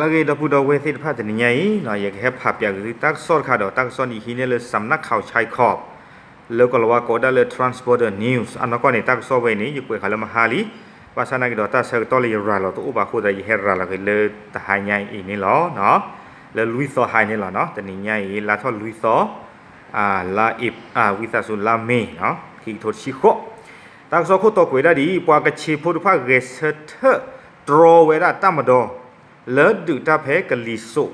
လၢအဂ့ၤ ဒီပုၢ်ဒီဝဲၢ်သ့ၣ်တဖၣ် တနံၤညါအံၤ ယကဟဲဖးပၠးက့ၤသုတၢ်ကစီၣ်တခါဒီး တၢ်ကစီၣ်န့ၣ်ဟံးန့ၢ်လၢ စမ်နၣ်ခးဝ် ခၠဲခီး လၢကိးလၤဝါကိးဒၣ်လၢ Transborder News အနီၢ်ကီၢ်န့ၣ် တၢ်ကစီၣ်ဝဲန့ၣ် ယကွဲးဃာ်လၢမဟါလံ, ဘၣ်ဆၣ်နာ်က့ၤဒီးတၢ်ဆၢကတီၢ်လၢယရၤလီၤတအိၣ်ဘၣ်အဃိသတး ယဟဲရၤလီၤက့ၤလၢတဟါညါအံၤန့ၣ်လီၤ. လၢလွံၢ်သီဟါန့ၣ်လီၤနီၤ, တနံၤညါအံၤ လါထီၣ်လွံၢ်သီ လါအ့ ဝံသးစူၤ လါမ့ၤ ခံကထိတဆံဃိး, တၢ်ကစီၣ်ခိၣ်တီကွဲးဒၣ်ဒ်အံၤ, ပှၤကခ့ၣ်ဖိတဖၣ်ဂဲၤဆၢထၢၣ်တြီဝဲဒၣ်တၢ်မၤဒီး လၢဒုးတၢ်ဖဲကလံၤစိး,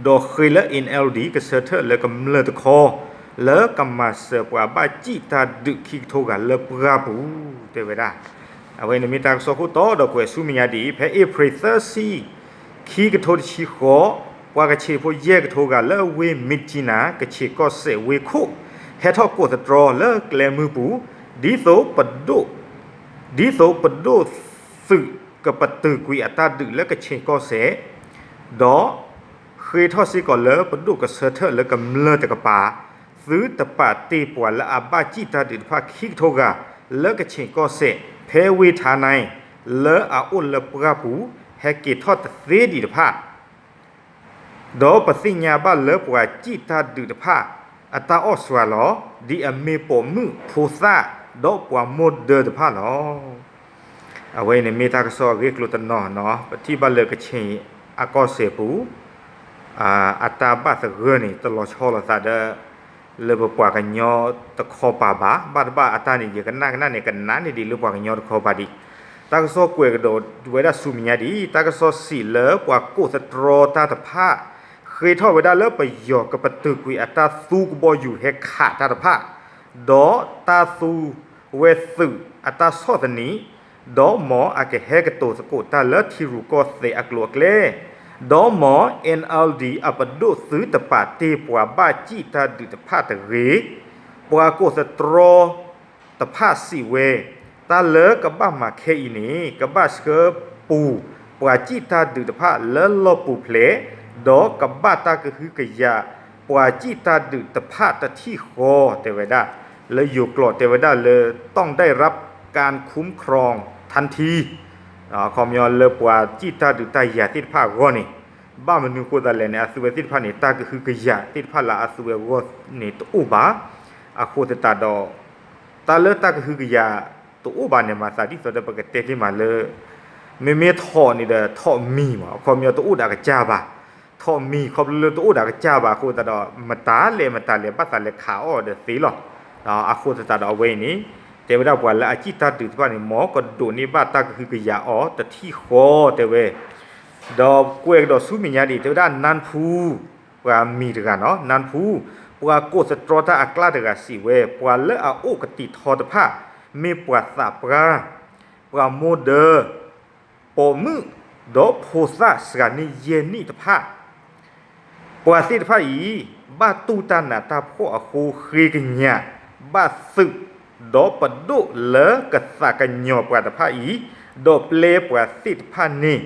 ဒီးဃ့လၢ အ့ၣ်အၣ်လ်ဒီ ကဆၢထၢၣ်လၢကမျၢၢ်တခီ လၢကမၤစၢၤပှၤဘၣ်စံၣ်တၢ်ဒုးခံကထိဂၤလၢပှၢ်ပူၤ တဲဝဲဒၣ်. အဝဲန့ၣ်မ့ၢ်တၢ်ကစီၣ်ခိၣ်တီဒီးကွဲးဆူမဲာ်ညါဒ်အံၤ, ဖဲအ့ဖြ့ၣ်သၢဆံ ခံကထိတဆံဃိး, ပှၤကခ့ၣ်ဖိယဲၢ်ကထိဂၤလၢအဝ့ၢ် မံၢ်ကၠံနၤ ကခ့ၣ်ကီၢ်စဲၣ်ဝ့ၢ်ခိၣ် ဟဲထီၣ်ကိးသတြီလၢကျဲမုၢ်ပူၤ, ဒ်သိးပဒိၣ် ဒ်သိးပဒိၣ်သုးကပတုာ်ကွံာ်အတၢ်ဒုးလၢကခ့ၣ်ကီၢ်စဲၣ်, ဒီးဃ့ထီၣ်စ့ၢ်ကီးလၢပဒိၣ်ကဆၢထၢၣ်လၢကမျၢၢ်တကပၤ, သုတပာ်တ့ၢ်ပှၤလၢအဘၣ်စံၣ်တၢ်ဒုးတဖၣ်ခံကထိဂၤ လၢကခ့ၣ်ကီၢ်စဲၣ် ဖဲဝ့ၢ်ထါနံ လၢအအိၣ်လၢပှၢ်ပူၤ ဟဲက့ၤထီၣ်တသ့ဒံးတဖၣ် ဒီးပသ့ၣ်ညါဘၣ်လၢပှၤစံၣ်တၢ်ဒုးတဖၣ် အတၢ်အီၣ်စွၤလီၤ ဒ်အမ့ၢ်ပိာ်မုၣ်ဖိသၣ် ဒီးပှၤမိၢ်ဒၢတဖၣ်လီၤ. အဝဲအံၤန့ၣ်မ့ၢ်တၢ်ကစီၣ်အဂ့ၢ်အကျိၤတနီၤနီၤ, ပထံၣ်ဘၣ်လၢကခ့ၣ်အကီၢ်စဲၣ်ပူၤ အတၢ်ဘၣ်သဂၢၢ်န့ၣ် တလီၤဆီလိာ်သးဒီး လၢပပှၤကညီတခီပၤဘၣ်, ဘၣ်တဘၣ်အတၢ်န့ၣ် ယကနၣ်ကနၣ်န့ၣ် ကနၣ်န့ၢ်ဒံးလၢပှၤကညီတခီပၤဒံး. တၢ်ကစီၣ်ကွဲးကဒီးဝဲဒၣ်ဆူမဲာ်ညါဒ်အံၤ, တၢ်ကစီၣ်စံးလၢပှၤကိးသတြီတၢ်တဖၣ် ဃ့ထီၣ်ဝဲဒၣ်လၢပယီၤကပတုာ်ကွံာ်အတၢ်သူကဘီယူၤဟဲခးတၢ်တဖၣ်, ဒီးတၢ်သူဝဲသုးအတၢ်ဆီၣ်သနံး, ဒီးမ်အကဟဲကတိၤသကိးတၢ်လၢထံရူၢ်ကီၢ်သဲးအကျိၤအကျဲ, ဒီးမ် အ့ၣ်အၣ်လ်ဒီ အပဒိၣ်သုတပာ်တ့ၢ်ပှၤဘၣ်စံၣ်တၢ်ဒုးတဖၣ်တဂ့ၤ. ပှၤကိးသတြီတဖၣ်စံးဝဲ, တၢ်လၢကဘၣ်မၤခဲအံၤန့ၣ် ကဘၣ်ဆှၢပူၤပှၤစံၣ်တၢ်ဒုးတဖၣ်လၢလီၢ်ပူၤဖျဲး, ဒီးကဘၣ်တၢ်ကဟုကယာ်ပှၤစံၣ်တၢ်ဒုးတဖၣ်တထံၣ်ဃီ တဲဝဲဒၣ်, လၢယိၤကျိာ်တဲဝဲဒၣ်လၢ ต้องได้รับการคุ้มครองทันที ခီပညီလၢပှၤစံၣ်တၢ်ဒုးတၢ်ယၤသ့ၣ်တဖၣ်အဂီၢ်န့ၣ်, ဘၣ်မနုၤဃိသတးလဲၣ်န့ၣ် အသုဝဲသ့ၣ်တဖၣ်န့ၣ် တၢ်ကဟုကယာ်သ့ၣ်တဖၣ်လၢအသုဝဲအဂီၢ်န့ၣ်တအိၣ်ဘၣ်. အဃိသတးဒီး တၢ်လၢတၢ်ကဟုကယာ်တအိၣ်ဘၣ်န့ၣ် မၤသးဒ်သိးဒီးပကတဲတ့ၢ်မးလၢ မ့မ့ၢ်ထိးန့ၣ်ဒီး ထိးမံၤမး, အခီပညီတအိၣ်ဒီးအကစၢ်ဘၣ်. ထိးမံၤခီဖျိလၢတအိၣ်ဒီးအကစၢ်ဘၣ်အဃိသတးဒီး မတၤလဲၣ်မတၤလဲၣ် ဘၣ်သးလဲၤခးအီၣ်ဒီးသ့လီၤ. အဃိသတးဒီးအဝဲအံၤန့ၣ် တဲဝဲဒၣ်ပှၤလၢအစံၣ်တၢ်ဒုးတဖၣ်န့ၣ် မ်ကဒိးန့ၢ်ဘၣ်တၢ်ကဟုကယာ်အီၤတထံၣ်ဃီတဲဝဲ ဒီးကွဲးကဒီးဆူမဲာ်ညါဒ်အံၤ တဲဝဲဒၣ် နၢၣ်ဖူ ပှၤမံၤတဂၤနီၤ, နၢၣ်ဖူ ပှၤကိးသတြီတၢ်အကျါတဂၤစံးဝဲ ပှၤလၢအအိၣ်ကတံာ်ထီတဖၣ် မ့ၢ်ပှၤသးပှၢ်, ပှၤမိၢ်ဒၢ, ပိာ်မုၣ်, ဒီးဖိသၣ်စှၤန့ၢ်ယဲၢ်နံၣ်တဖၣ် ပှၤသ့ၣ်တဖၣ်အံၤ ဘၣ်တူၢ်တၢ်နးတၢ်ဖှီၣ်အဃိ ဃ့ကညးဘၣ်သုး ဒီးပဒိၣ်လၢကသးကညီၤပှၤတဖၣ်အံၤ, ဒီးပျဲပှၤသ့ၣ်တဖၣ်န့ၣ်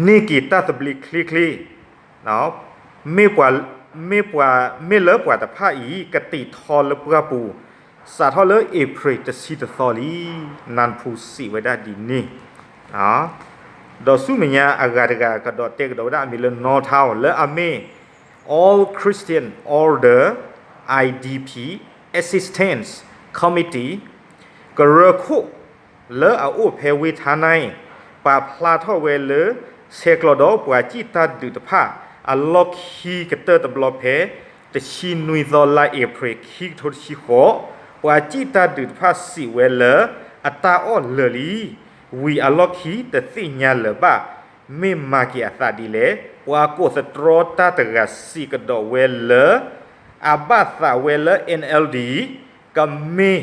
န့ၢ်က့ၤတၢ်သဘျ့ချ့ချ့, မ့ၢ်ပှၤ, မ့ၢ်ပှၤ, မ့ၢ်လၢပှၤတဖၣ်အံၤ ကတံာ်ထီလၢပှၢ်ပူၤ, စးထီၣ်လၢအ့ဖြ့ၣ်တဆံတသီလံ, နၢၣ်ဖူစံးဝဲဒၣ်ဒ်န့ၣ် ဒီးဆူမဲာ်ညါအဂၤတဂၤကဒီးတဲကဒီးဝဲဒၣ်အမံၤလၢ နီၣ်ထၣ် လၢအမ့ၢ် All Christian Order I D P Assistance Committee ကရၢခိၣ် လၢအအိၣ်ဖဲဝ့ၢ်ထါနၢ် ပာ်ဖျါထီၣ်ဝဲလၢ ဆဲးကျိးဒီးပှၤစံၣ်တၢ်ဒုးတဖၣ် အလီၢ်ခံကတၢၢ်တဘျီဖဲ တဆံနွံသီလါအ့ဖြ့ၣ် ခံကထိတဆံဃိး, ပှၤစံၣ်တၢ်ဒုးတဖၣ်စံးဝဲလၢ အတၢ်အီၣ်လၢာ်လံ, ဝံၤအလီၢ်ခံတသ့ၣ်ညါလၢၤဘၣ်, မ့ၢ်မၤက့ၤအသးဒ်လဲၣ်, ပှၤကိးသတြီတၢ်တဂၤစံးကဒီးဝဲလၢ အဘၣ်သးဝဲလၢ N L D ကမ့ၢ်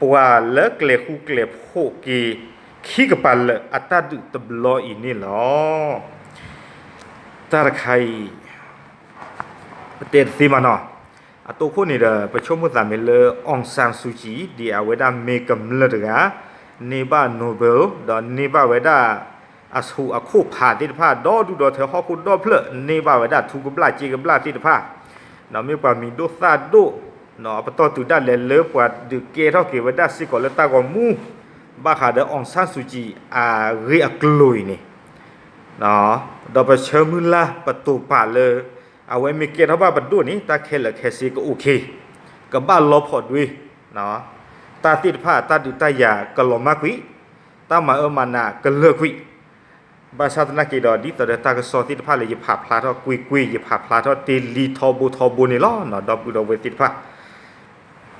ပှၤလၢကျဲၤဃူကျဲၤဖိးက့ၤ ခံကပၤလၢာ်အတၢ်ဒုးတဘျီအံၤန့ၣ်လီၤ. တၢ်တခါအံၤ ပတဲတသ့မးနီၤ, အတိခိၣ်န့ၣ်ဒီး ပဆိကမိၣ်သးမ့ၢ်လၢ အောင်ဆန်းစုကြည် ဒ်အဝဲဒၣ်မ့ၢ်ကမျၢၢ်တဂၤ, န့ၢ်ဘၣ် Nobel ဒီးန့ၢ်ဘၣ်ဝဲဒၣ် အဆူးအခိၣ်ဖးသ့ၣ်တဖၣ် ဒီဒူၣ်ဒီထၢဟီၣ်ခိၣ်ဒီဖျၢၣ် န့ၢ်ဘၣ်ဝဲဒၣ်ထူကဘျၣ်စ့ကဘျၣ်သ့ၣ်တဖၣ်, ဒီးမ့ၢ်ပှၤမံၤဒိၣ်သၣ်ဒိၣ်, အပတီၢ်တုၤဒၣ်လဲာ်လၢပှၤဒုးကဲထီၣ်က့ၤဝဲဒၣ်စ့ၢ်ကီးလၢတၢ်ဂီၤမူ, ဘၣ်ဃးဒီး အောင်ဆန်းစုကြည် အဂ့ၢ်အကျိၤအံၤန့ၣ်, ဒီးပဆၢမုၢ်လၢ်ပတိာ်ပာ်လၢ အဝဲမ့ၢ်ကဲထီၣ်ဘၣ်ပဒိၣ်န့ၣ် တၢ်ခဲလၢာ်ခဲဆ့ကအိၣ်ခ့, ကဘၣ်လီဖီၣ်ဒွ့, တၢ်သ့ၣ်တဖၣ်တၢ်ဒုးတၢ်ယၤကလီၤမၢ်ကွံာ်, တၢ်မၤအၢမၤနးကလၢာ်ကွံာ် ဘၣ်ဆၣ်သနာ်က့ဒီး ဒ်သိးဒီးတၢ်ကစီၣ်သ့ၣ်တဖၣ်လၢယဖးဖျါထီၣ်ကွ့ၢ်ကွ့ၢ် ယဖးဖျါထီၣ်တ့ၢ်လံထီဘိထီဘိန့ၣ်လီၤ. ဒီပုၢ်ဒီဝဲၢ်သ့ၣ်တဖၣ်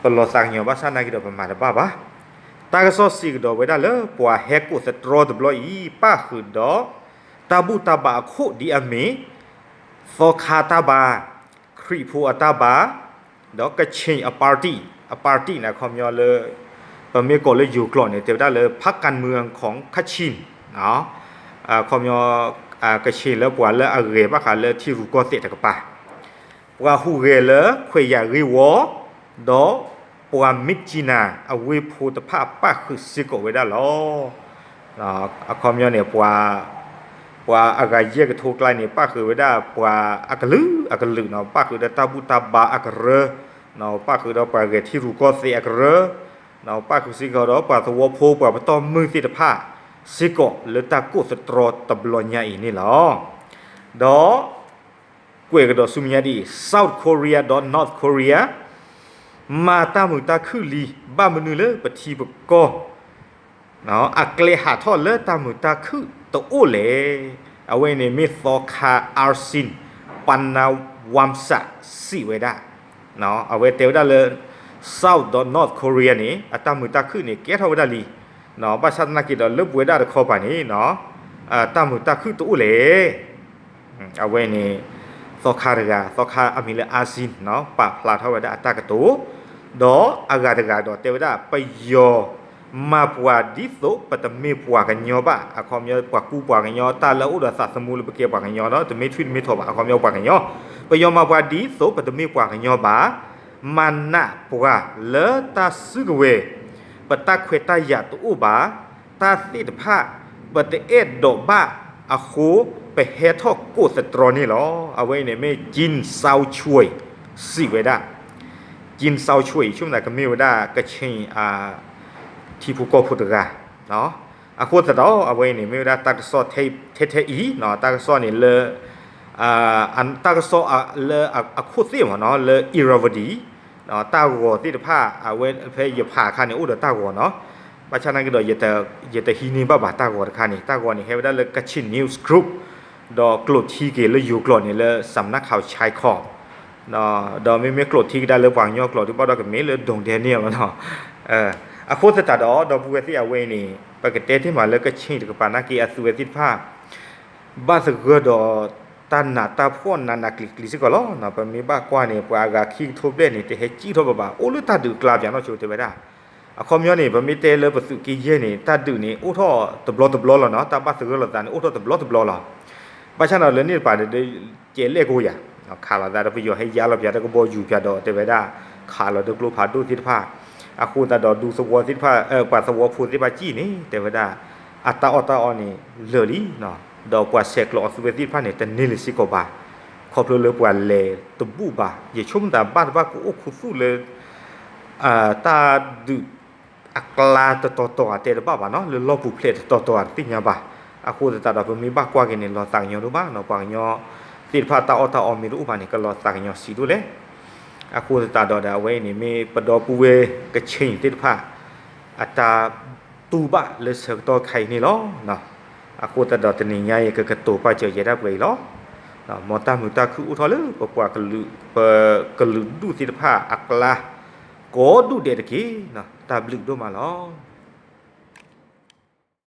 ပလီၤသးကညီၤဘၣ်ဆၣ်သနာ်က့ဒီးပမၤတဘၣ်ဘၣ်. တၢ်ကစီၣ်စံးကဒီးဝဲဒၣ်လၢပှၤဟဲကိးသတြီတဘျီအံၤ ပၣ်ဃုာ်ဒီး တၢ်ဘူၣ်တၢ်ဘါအခိၣ်ဒ်အမ့ၢ် သီခါတၢ်ဘါ, ခရံာ်ဖိအတၢ်ဘါ, ဒီးကခ့ၣ်အ party, အ party န့ၣ် အခီပညီလၢ ပမ့ၢ်ကိးလၢယိၤကျိာ်န့ၣ် တဲဝဲဒၣ်လၢ พรรคการเมืองของกะเชน အခီပညီ ကခ့ၣ်လၢပှၤလၢအဂဲၤဘၣ်ဃးလၢထံရူၢ်ကီၢ်သဲးတကပၤ, ပှၤဟူးဂဲၤလၢခွဲးယာ်ဂ့ၢ်ဝီ, ဒီးပှၤမ့ၢ်ကၠံနၤအဝ့ၢ်ဖိတဖၣ်ပၣ်ဃုာ်စ့ၢ်ကီးဝဲဒၣ်လီၤ. အခီပညီန့ၣ် ပှၤအဂၤယဲၢ်ကထိကျါန့ၣ် ပၣ်ဃုာ်ဝဲဒၣ်ပှၤအကလုာ်အကလုာ်နီၤ, ပၣ်ဃုာ်ဒီးတၢ်ဘူၣ်တၢ်ဘါအကရၢ, ပၣ်ဃုာ်ဒီးပှၤဂဲၤထံရူၢ်ကီၢ်သဲးအကရၢ, ပၣ်ဃုာ်စ့ၢ်ကီးဒီးပှၤသဝီဖိ ပှၤပတီၢ်မုၢ်သ့ၣ်တဖၣ်စ့ၢ်ကီး လၢတၢ်ကိးသတြီတဘျီညါအံၤန့ၣ်လီၤ. ဒီး ကွဲးကဒီးဆူမဲာ်ညါဒ်အံၤ South Korea ဒီး North Korea မၤတၢ်မုာ်တၢ်ခုၣ်လံ ဘၣ်မနုၤလၢပထံပကီၢ် အကျဲဟးထီၣ်လၢတၢ်မုာ်တၢ်ခုၣ်တအိၣ်လဲၣ်. အဝဲန့ၣ်မ့ၢ်သီခါ Arsen Paanadwamsak စံးဝဲဒၣ်, အဝဲတဲဝဲဒၣ်လၢ South ဒီး North Korea န့ၣ် အတၢ်မုာ်တၢ်ခုၣ်န့ၣ် ကဲထီၣ်ဝဲဒၣ်လံ, ဘၣ်ဆၣ်သနာ်က့ဒီးလၢပဝဲဒၣ်တခီပၤန့ၣ် တၢ်မုာ်တၢ်ခုၣ်တအိၣ်လဲၣ်. အဝဲန့ၣ် သီခါတဂၤ သီခါအမံၤလၢ Arsen ပာ်ဖျါထီၣ်ဝဲဒၣ်အတၢ်ကတိၤ, ဒီးအဂၤတဂၤဒီးတဲဝဲဒၣ် ပယီၤမၤပှၤဒ်သိးပတမ့ၢ်ပှၤကညီဘၣ်, အခီပညီပှၤကူပှၤကညီ တၢ်လၢအအိၣ်ဒီးသးသမူလၢပကဲပှၤကညီဒီး တမ့ၢ်ထွံၣ်တမ့ၢ်ထီၣ်ဘၣ်, အခီပညီပှၤကညီ, ပယီၤမၤပှၤဒ်သိးပတမ့ၢ်ပှၤကညီဘၣ်, မၤနးပှၤလၢတၢ်စုကဝဲၤ ပတၢ်ခွဲးတၢ်ယာ်တအိၣ်ဘၣ်, တၢ်သ့ၣ်တဖၣ် ပတအဲၣ်ဒိးဘၣ်အဃိ ပဟဲထီၣ်ကိးသတြီန့ၣ်လီၤ. အဝဲအံၤန့ၣ်မ့ၢ် Khin Hsiao-choi စံးဝဲဒၣ်, Khin Hsiao-choi ဆိကမိၣ်သးကမ့ၢ်ဝဲဒၣ် ကခ့ၣ် ထံဖိကီၢ်ဖိတဂၤ, အဃိသတးဒီး အဝဲအံၤန့ၣ် မ့ၢ်ဝဲဒၣ်တၢ်ကစီၣ်ထဲထဲအံၤ, တၢ်ကစီၣ်န့ၣ်လၢ တၢ်ကစီၣ်လၢအခိၣ်သ့ၣ်မ့ၢ်နီၤ လၢ Irrawaddy တၢ်ဂီၤသ့ၣ်တဖၣ် အဝဲဖဲယဖးအခါန့ၣ် အိၣ်ဒီးတၢ်ဂီၤနီၤ, ဘၣ်ဆၣ်သနာ်က့ဒီး ယတဟံးန့ၢ်ဘၣ်ဘၣ်တၢ်ဂီၤတခါန့ၣ်, တၢ်ဂီၤန့ၣ် ဟဲဝဲဒၣ်လၢ Kachin News Group ဒီးကျိာ်ထံက့ၤလၢယိၤကျိာ်န့ၣ်လၢ စးနၢခး Chai Kor ဒီးမ့မ့ၢ်ကျိာ်ထံကဒါလၢပှၤကညီကျိာ်ဒုးဘၣ်ဒီးကမ့ၢ်လၢ ဒိၣ်ဒဲန့ၣ်လီၤနီၤ. အဃိသတးဒီး ဒီပုၢ်ဝဲၢ်သ့ၣ်အဝဲအံၤန့ၣ် ပကတဲတ့ၢ်မးလၢ ကခ့ၣ်တကပၤသနာ်က့ အသုဝဲသ့ၣ်တဖၣ် ဘၣ်သဂၢၢ်ဒီးတၢ်နးတၢ်ဖှီၣ်နးနးကျံၤကျံၤစ့ၢ်ကီးလီၤ. ပမ့ၢ်ဘၣ်ကွၢ်န့ၣ် ပှၤအဂၤခံကထိဘျဲၣ်န့ၣ် တဟဲစံၣ်ထီၣ်ဘၣ်ဘၣ် အိၣ်လၢတၢ်ဒုးအကျါပၠးနီၢ်ဆိတဲဝဲဒၣ်. အခီပညီန့ၣ် ပမ့ၢ်တဲလၢပသုးက့ယဲၢ်န့ၣ် တၢ်ဒုးန့ၣ် အိၣ်ထီၣ်တဘျီတဘျီလီၤနီၤ, တၢ်ဘၣ်သဂၢၢ်လိာ်သးန့ၣ် အိၣ်ထီၣ်တဘျီတဘျီလီၤ. ဘၣ်ဆၣ်ဒီးလၢန့ၣ်တပၤဒီး ကဲလဲၣ်ကအိၣ်ယၤ ခးလိာ်သးဒီးပယီၤဟဲယါလီၤပၠးတကဘီယူၤပၠးဒီး တဲဝဲဒၣ် ခးလီၤဒီးကျိဖးဒိၣ်သ့ၣ်တဖၣ်, အဃိသတးဒီးဒူသဝီသ့ၣ်တဖၣ် ပှၤသဝီဖိသ့ၣ်တဖၣ်စံၣ်န့ၣ် တဲဝဲဒၣ် အတၢ်အီၣ်တၢ်အီန့ၣ်လၢာ်လံ, ဒီးပှၤဆဲးကျိးအသုဝဲသ့ၣ်တဖၣ်န့ၣ် တန့ၢ်လၢၤစ့ၢ်ကီးဘၣ်, ခီဖျိလၢပှၤလဲၤတဘူၣ်ဘၣ်, ယဆိကမိၣ်သးဘၣ်တဘၣ်ကအိၣ်ခူသူၣ်လၢ တၢ်ဒုးအကျါတတီၤတီၤအတဲတဘၣ်ဘၣ်နီၤ, လၢလီၢ်ပူၤဖျဲးတတီၤတီၤအတသ့ၣ်ညါဘၣ်. အဃိသတးဒီးပမ့ၢ်ဘၣ်ကွၢ်က့ၤန့ၣ် လီၤသးကညီၤဒိၣ်မးနီၤ, ပှၤကညီသ့ၣ်တဖၣ်တၢ်အီၣ်တၢ်အီမ့ၢ်တအိၣ်ဘၣ်န့ၣ် ကလီၤသးကညီၤဆံးဒိၣ်လဲၣ်. အဃိသတးဒီးဒီးအဝဲအံၤန့ၣ် မ့ၢ်ပဒီပုၢ်ဝဲၢ်ကခ့ၣ်သ့ၣ်တဖၣ် အတၢ်တူၢ်ဘၣ်လၢဆၢကတီၢ်ခါအံၤန့ၣ်လီၤ. အဃိသတးဒီးတနံၤညါအံၤ ကကတိၤပာ်စၢၤယဲဒၣ်ပှဲၤအံၤလီၤ. မ်တၢ်မုာ်တၢ်ခုၣ်အိၣ်ထီၣ်လၢပပှၤကလုာ် ပကလုာ်ဒူၣ်သ့ၣ်တဖၣ်အကျါ ကိးဒူၣ်ဒဲးတက့ၢ်. တၢ်ဘျုးဒိၣ်မးလီၤ.